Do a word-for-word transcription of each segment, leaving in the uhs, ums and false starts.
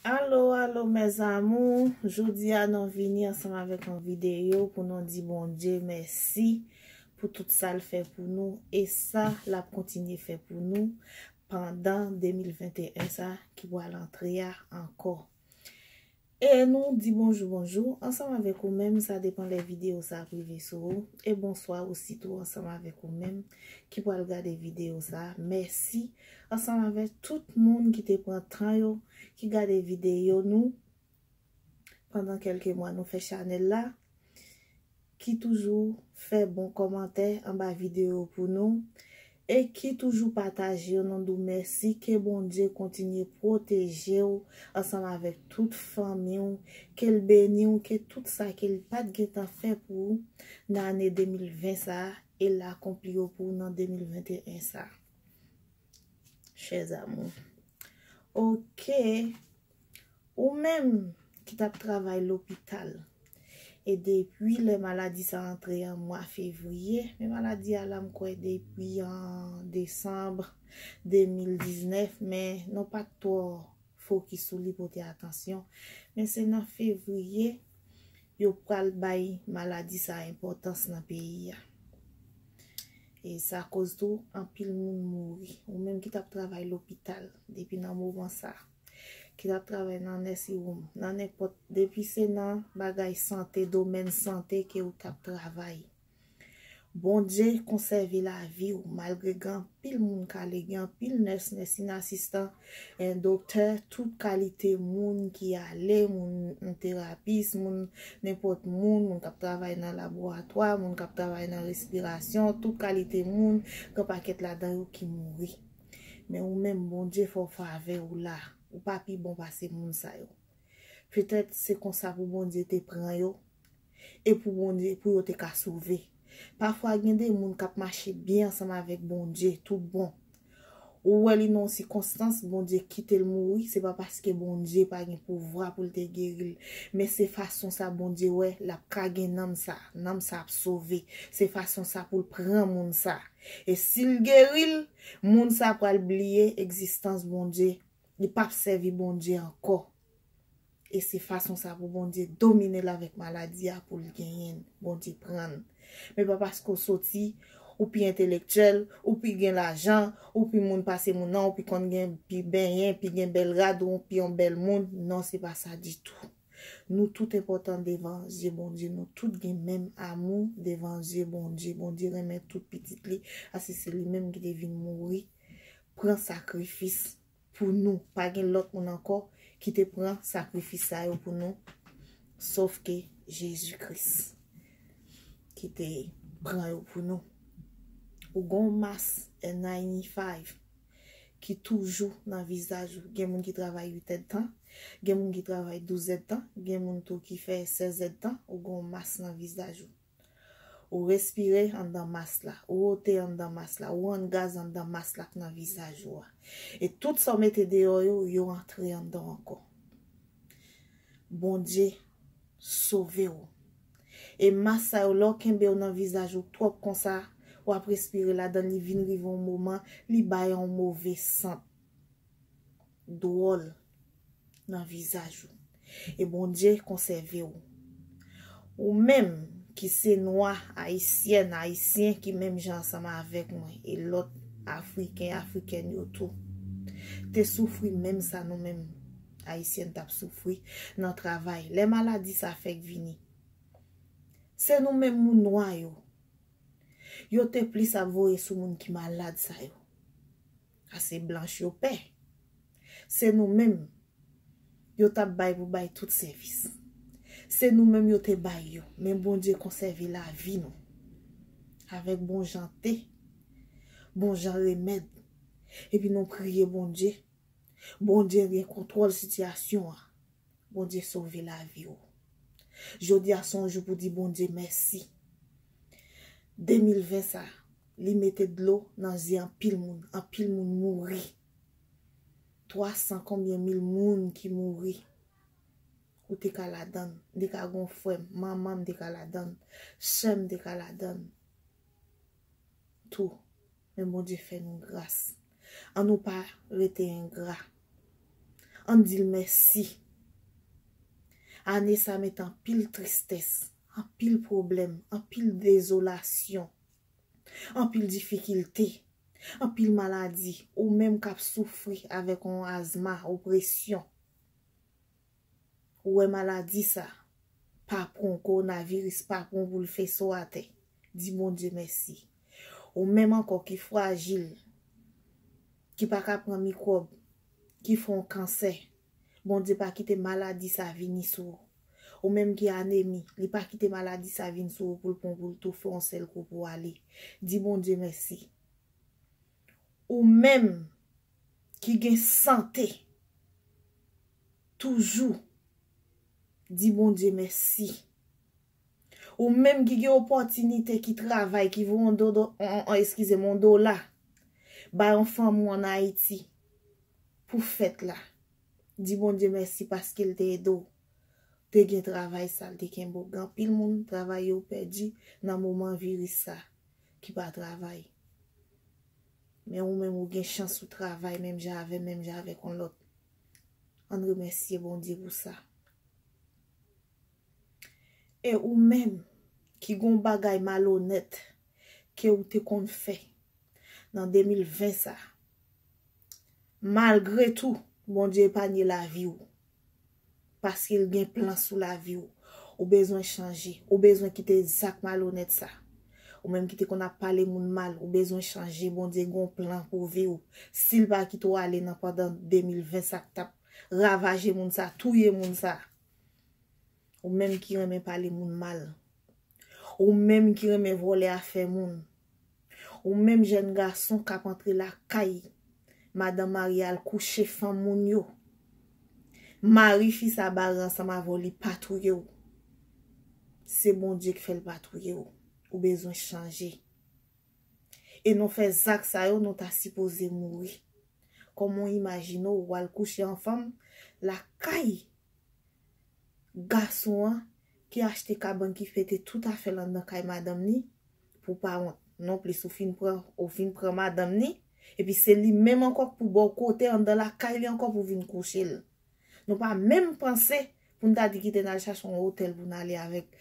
Alo, alo, mes amours. Jodi a nou vini ansanm avèk yon videyo pou nou di Bondye mèsi pou tout sa l fè pou nou e sa l ap kontinye fè pou nou pandan de mil venteyen sa ki pral antre a ankò. E nou di bonjou, bonjou ansanm avèk ou menm, sa depan lè videyo sa ap rive sou ou. E bonswa osi tou ansanm avèk ou menm ki pral gade videyo sa. Mèsi ansanm avèk tout moun ki te pran tan yo, ki gade videyo nou pandan kèlke mwa nou fè chanèl la, ki toujou fè bon kòmantè anba videyo pou nou, e ki toujou pataje yo, nou di w mèsi. Ke Bondye kontinye pwoteje w ansanm avèk tout fanmi w, ke l beni w, ke tout sa ke l pa t gentan fè pou ou nan ane de mil ven sa a, e l akonpli yo pou ou nan de mil venteyen sa a. Chers amours. Oke. Ou menm ki t ap travay lopital, e depi lè maladi sa antre an mwa fevriye, men maladi a la m kwè depi an desanm de mil diznèf, men nou pa t twò fokis sou li, pote atansyon. Men se nan fevriye yo pral bay maladi sa enpòtans nan peyi a. E sa koz tou anpil moun mouri. Ou menm ki t ap travay lopital depi nan moman sa, ki t ap travay nan nursing home, nan nenpòt, depi se nan bagay sante, domèn sante ke ou t ap travay. Bondye konsève lavi w, malgre gen anpil moun k ale, gen anpil nès, nèsin asistan, en doktè, tout kalite moun ki ale, moun, moun terapis, moun, nenpòt moun, moun k ap travay nan laboratwa, moun k ap travay nan respirasyon, tout kalite moun, gen pakèt ladan yo ki mouri. Men ou menm, Bondye fè w favè, ou la. Ou pa pi bon pase moun sa yo. Petèt se konsa pou Bondye te pran yo, e pou Bondye, pou yo te ka sove. Pafwa gen de moun k ap mache byen ansanm avèk Bondye, tout bon. Ou wè li nan yon sikonstans, Bondye kite l mouri, se pa paske Bondye pa gen pouvwa pou l te geri l. Men se fason sa Bondye wè l ap ka gen nanm sa, nanm sa ap sove. Se fason sa pou l pran moun sa. E si l geri l, moun sa pral bliye egzistans Bondye. Li p ap sèvi Bondye ankò. E se fason sa pou Bondye domine l avèk maladi a, pou l genyen l, Bondye pran l. Men pa paske w soti, ou pi entelektyèl, ou pi gen lajan, ou pi moun pase moun nan, ou pi konn gen, pi benyen, pi gen bèl rad, ou pi yon bèl moun. Non, se pa sa ditou. Nou tout enpòtan devan zye Bondye. Nou tout gen menm amou devan zye Bondye. Bondye renmen tout pitit li. Ase se li menm ki te vin mouri, pran sakrifis pou nou. Pa gen lòt moun ankò ki te pran sakrifis sa yo pou nou, sof ke Jezi Kris ki te pran yo pou nou. Ou gon mas N ninety-five ki toujou nan vizaj ou. Gen moun ki travay uit èdtan, gen moun ki travay douz èdtan, gen moun tou ki fè sèz èdtan, ou gon mas nan vizaj ou. Ou respire anndan mas la, ou wote anndan mas la, ou rann gaz anndan mas la k nan vizaj ou a. E tout sa w mete deyò yo, yo antre anndan w ankò. Bondye sove w. E mas sa yo, lè w kenbe yo nan vizaj ou twòp konsa, w ap respire ladan, li vin rive yon moman, li bay yon move sant dwòl nan vizaj ou. E Bondye konsève w. Ou menm ki se nwa, ayisyèn, ayisyen ki menm jan ansanm avèk mwen, e lòt afriken, afrikèn yo tou, te soufri menm sa nou menm ayisyèn t ap soufri nan travay. Lè maladi sa fèk vini, se nou menm moun nwa yo, yo te plis ap voye sou moun ki malad sa yo. Ase blanch yo pè. Se nou menm yo t ap bay pou bay tout sèvis. Se nou menm yo te bay yo. Men Bondye konsève lavi nou. Avèk bon jan te, bon jan remèd. Epi nou priye Bondye. Bondye gen kontwòl sitiyasyon an. Bondye sove lavi w. Jodi a se yon jou pou di Bondye mèsi. De mil ven sa, li mete dlo nan zye anpil moun. Anpil moun mouri. Twa san konbyen mil moun ki mouri. Ou te ka ladann. M te ka gon frè m, manman m te ka ladann. Sè m te ka ladann. Tou. Men Bondye fè nou gras. An nou pa rete engra. Ann di l mèsi. Ane sa met anpil tristès, anpil pwoblèm, anpil dezolasyon, anpil difikilte, anpil maladi. Ou menm k ap soufri avèk yon azma, opresyon. Ou wè maladi sa pa pran, kowonaviris pa pran pou l fese w atè. Di Bondye mèsi. Ou menm ankò ki frajil, ki pa ka pran mikwòb, ki fè yon kansè, Bondye pa kite maladi sa vini sou ou. Ou menm ki anemi, li pa kite maladi sa vin sou ou pou l pran pou l toufe yon sèl kou pou ale. Di Bondye mèsi. Ou menm ki gen sante, toujou di Bondye mèsi. Ou menm ki gen opòtinite, ki travay, ki voye yon dodo, on, on, eskize m, yon dola bay yon fanmi w ann Ayiti pou fèt la, di Bondye mèsi paske l te ede w te gen travay sa, l te kenbe w. Gen anpil moun, travay yo pèdi nan moman viris sa, ki pa travay. Men ou menm ou gen chans ou travay menm jan avè m, menm jan avèk yon lòt. Ann remèsye Bondye pou sa. E ou menm ki gon bagay malonèt ke ou te konn fè nan de mil ven sa, malgre tou, Bondye epanye lavi w. Paske l gen plan sou lavi w. Ou bezwen chanje. Ou bezwen kite zak malonèt sa. Ou menm ki te konn ap pale moun mal, ou bezwen chanje. Bondye gen yon plan pou vi w. Si l pa kite w ale nan pandan de mil ven sa k t ap ravaje moun sa, touye moun sa. Ou menm ki renmen pale moun mal. Ou menm ki renmen vòlè afè moun. Ou menm jèn gason k ap antre lakay madanm marye al kouche fanm moun yo. Mari fi sa bare ansanm avè w, li pa touye w. Se Bondye k fè l pa touye w. Ou bezwen chanje. E nou fè zak sa yo, nou ta sipoze mouri. Kòman w imajine w, w al kouche an fanm lakay gason an ki achte kabann, ki mete tout afè l anndan kay madanm ni, pou pa wont. Nonplis, ou fin pran, ou fin pran madanm ni, epi se li menm ankò k pou ba w kote anndan lakay li ankò pou vin kouche l. Nou pa menm panse pou n ta di kite n al chache yon otèl pou n ale avèk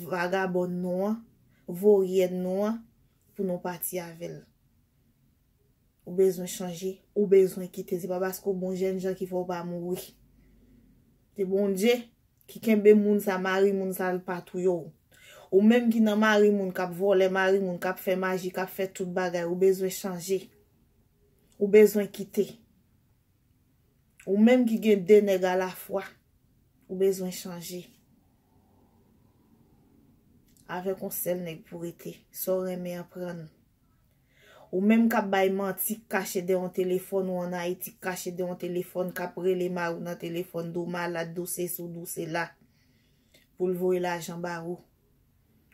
vagabòn nou an, voyèn nou an, pou nou pati avè l. Ou bezwen chanje, ou bezwen kite. Se pa paske w bon jènjan ki fè w pa mouri. Se Bondye ki kenbe moun sa, mari moun sa, l pa touye w. Ou menm ki nan mari moun k ap vòlè, mari moun k ap fè maji, k ap fè tout bagay, ou bezwen chanje. Ou bezwen kite. Ou menm ki gen de nèg alafwa, ou bezwen chanje. Avèk yon sèl nèg pou rete, sa w renmen an pran. Ou menm k ap bay manti, k kache dèyè yon telefòn, ou ann Ayiti, k kache dèyè yon telefòn, k ap rele mari w nan telefòn, di w malad, di w sesi, di w sela, pou l voye lajan ba ou.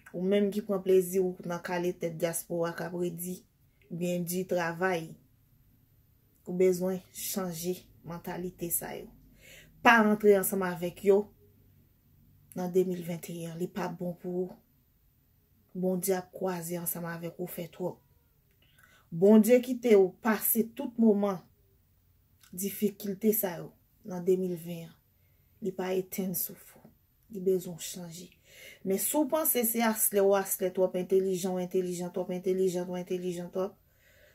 Ou menm ki pran plezi w nan kale tèt dyaspora k ap redi, byen di, travay. Ou bezwen chanje mantalite sa yo. Pa rantre ansanm avèk yo nan de mil venteyen an. Li pa bon pou ou. Bondye ap kwaze ansanm avèk ou fè twòp. Bondye kite w pase tout moman difikilte sa yo nan de mil ven an. Li pa etenn souf ou. Li bezwen w chanje. Men si w panse se aslè ou aslè twòp entelijan, ou entelijan twòp, entelijan twòp, entelijan twòp,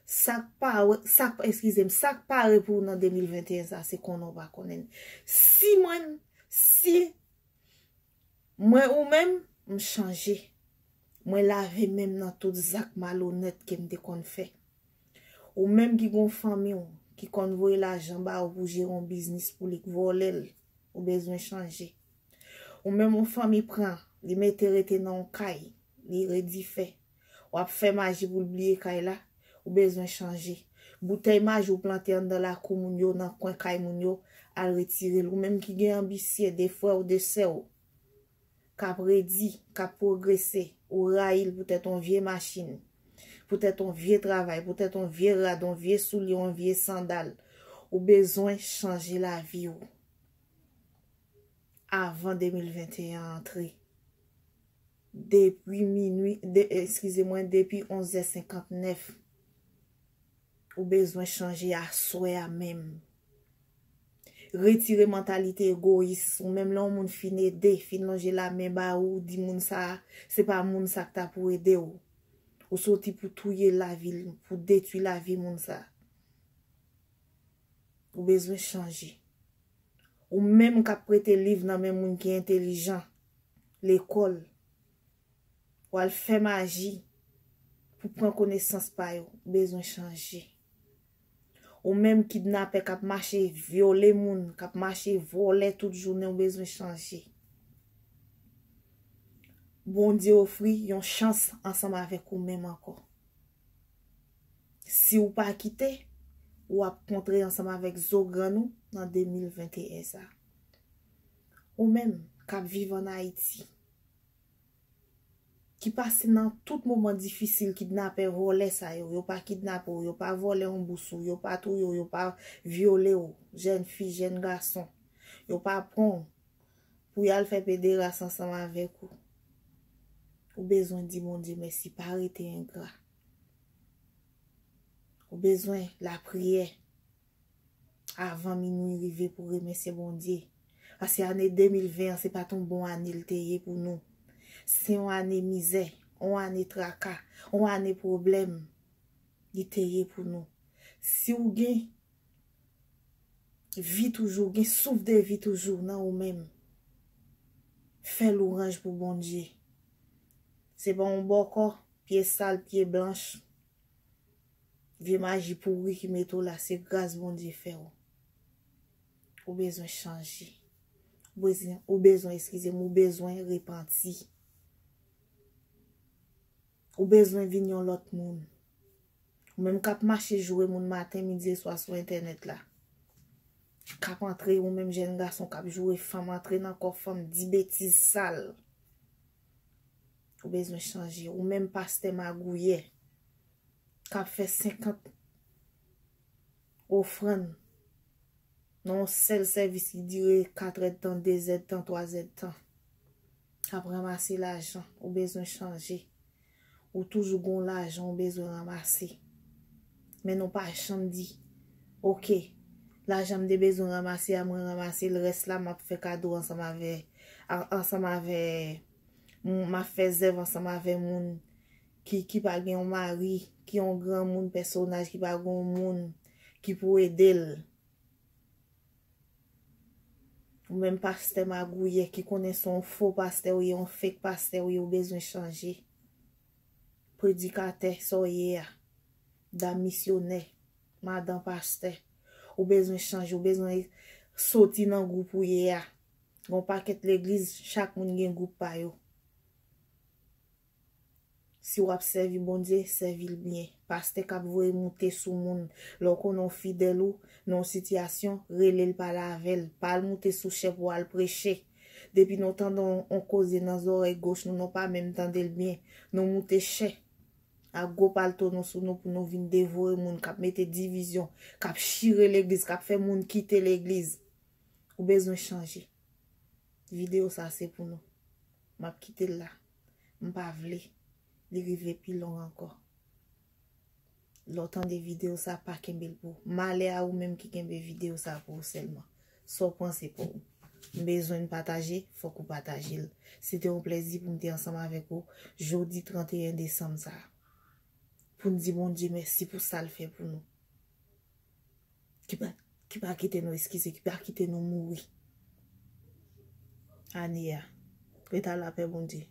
sa k pare, sa k, eskize m, sa k pare pou w nan de mil venteyen sa, se konnen w pa konnen l. Si mwen, si mwen ou menm, m chanje. Mwen lave men m nan tout zak malonèt ke m te konn fè. Ou menm ki gon fanmi w ki konn voye lajan ba ou pou jere yon biznis pou li k vòlè l, ou bezwen chanje. Ou menm yon fanmi pran, li mete rete nan yon kay, li redi fè. W ap fè maji pou l bliye kay la, ou bezwen chanje. Boutèy maji w plante anndan lakou moun yo, nan kwen kay moun yo, al retire l. Ou menm ki gen anbisye de frè w, de sè w, k ap redi, k ap pwogrese, ou rayi l poutèt yon vye machin, poutèt yon vye travay, poutèt yon vye rad, yon vye soulye, yon vye sandal. Ou bezwen chanje lavi w avan de mil venteyen an antre. Depi minwi, de, eskize mwen, depi onz è senkantnèf. Ou bezwen chanje aswè a menm. retire mantalite egoyis. Ou menm lè yon moun fin ede, fin lonje lamen ba ou, di moun sa, se pa moun sa k ta pou ede w. Ou soti pou touye lavi l, pou detwi lavi moun sa. Ou bezwen chanje. Ou menm k ap prete liv nan men moun ki entelijan, lekòl, w al fè maji pou pran konesans pa yo, ou bezwen chanje. Ou menm kidnapè k ap mache vyole moun, k ap mache vòlè tout jounen, ou bezwen chanje. Bondye ofri yon chans ansanm avèk ou menm ankò. Si w pa kite, w ap kontre ansanm avèk zogrann ou nan de mil venteyen sa. Ou menm k ap viv ann Ayiti, ki pase nan tout moman difisil kidnapè, vòlè sa yo, yo pa kidnape w, yo pa vòlè yon bous ou, yo pa touye w, yo pa vyole w, jèn fi, jèn gason, yo pa pran w pou y al fè pederas ansanm avèk ou. Ou bezwen di Bondye mèsi, pa rete engra. Ou bezwen lapriyè avan minwi rive pou remèsye Bondye. Paske ane de mil ven an, se pa t yon bon ane l te ye pou nou. Se yon ane mizè, yon ane traka, yon ane pwoblèm li te ye pou nou. Si w gen vi toujou, gen souf de vi toujou nan ou menm, fè lwanj pou Bondye. Se pa yon bòkò, pye sal, pye blanch, vye maji pouri ki mete w la, se gras Bondye fè w. Ou bezwen chanje. Ou bezwen, ou bezwen, eskize m, ou bezwen repanti. Ou bezwen vin yon lòt moun. Ou menm k ap mache joure moun maten, midi e swa sou entènèt la. K ap antre, ou menm jèn gason k ap joure fanm, antre nan kò fanm, di betiz sal. Ou bezwen chanje. Ou menm pastè magouyè k ap fè senkant ofrann nan yon sèl sèvis ki dire kat èdtan, de zèdtan, twa zèdtan. K ap ranmase lajan, ou bezwen chanje. Ou toujou gon lajan ou bezwen ranmase. Men nou pa janm di, oke, lajan m te bezwen ranmase a, mwen ranmase l, rès la m ap fè kado ansanm avè, a- ansanm avè, m ap fè zèv ansanm avè moun ki, ki pa gen yon mari, ki yon granmoun, pèsonaj ki pa gen yon moun ki pou ede l. Ou menm pastè magouyè ki konnen se yon fo pastè ou ye, yon fake pastè ou ye, ou bezwen chanje. Predikatè sa w ye a, dam misyonè, madan pastè, ou bezwen chanje, ou bezwen soti nan gwoup ou ye a. Gon pakèt legliz, chak moun gen gwoup pa yo. Si w ap sèvi Bondye, sèvi l byen. Pastè k ap voye moute sou moun, lè w konnen w fidèl ou nan yon sitiyasyon, rele l, pale avè l. Pa al moute sou chè pou w al preche. Depi nou tande yon, yon koze nan zòrèy goch nou, nou pa menm tande l byen. Nou moute chè ak gwo palto nou sou nou pou nou vin devore moun k ap mete divizyon, k ap chire legliz, k ap fè moun kite legliz. Ou bezwen chanje. Videyo sa se pou nou. M ap kite l la. M pa vle li rive pi long ankò. Lè w tande videyo sa, pa kenbe l pou ou. Malè a ou menm ki kenbe videyo sa pou ou sèlman. Sa w pran se pa w. M bezwen n pataje, fòk ou pataje l. Se te yon plèzi pou m te ansanm avèk ou jodi trannteyen desanm sa a. Pou n di Bondye mèsi pou sa l fè pou nou. Ki pa, ki pa kite nou, eskize, ki pa kite nou mouri ane a. Ret a lapè Bondye.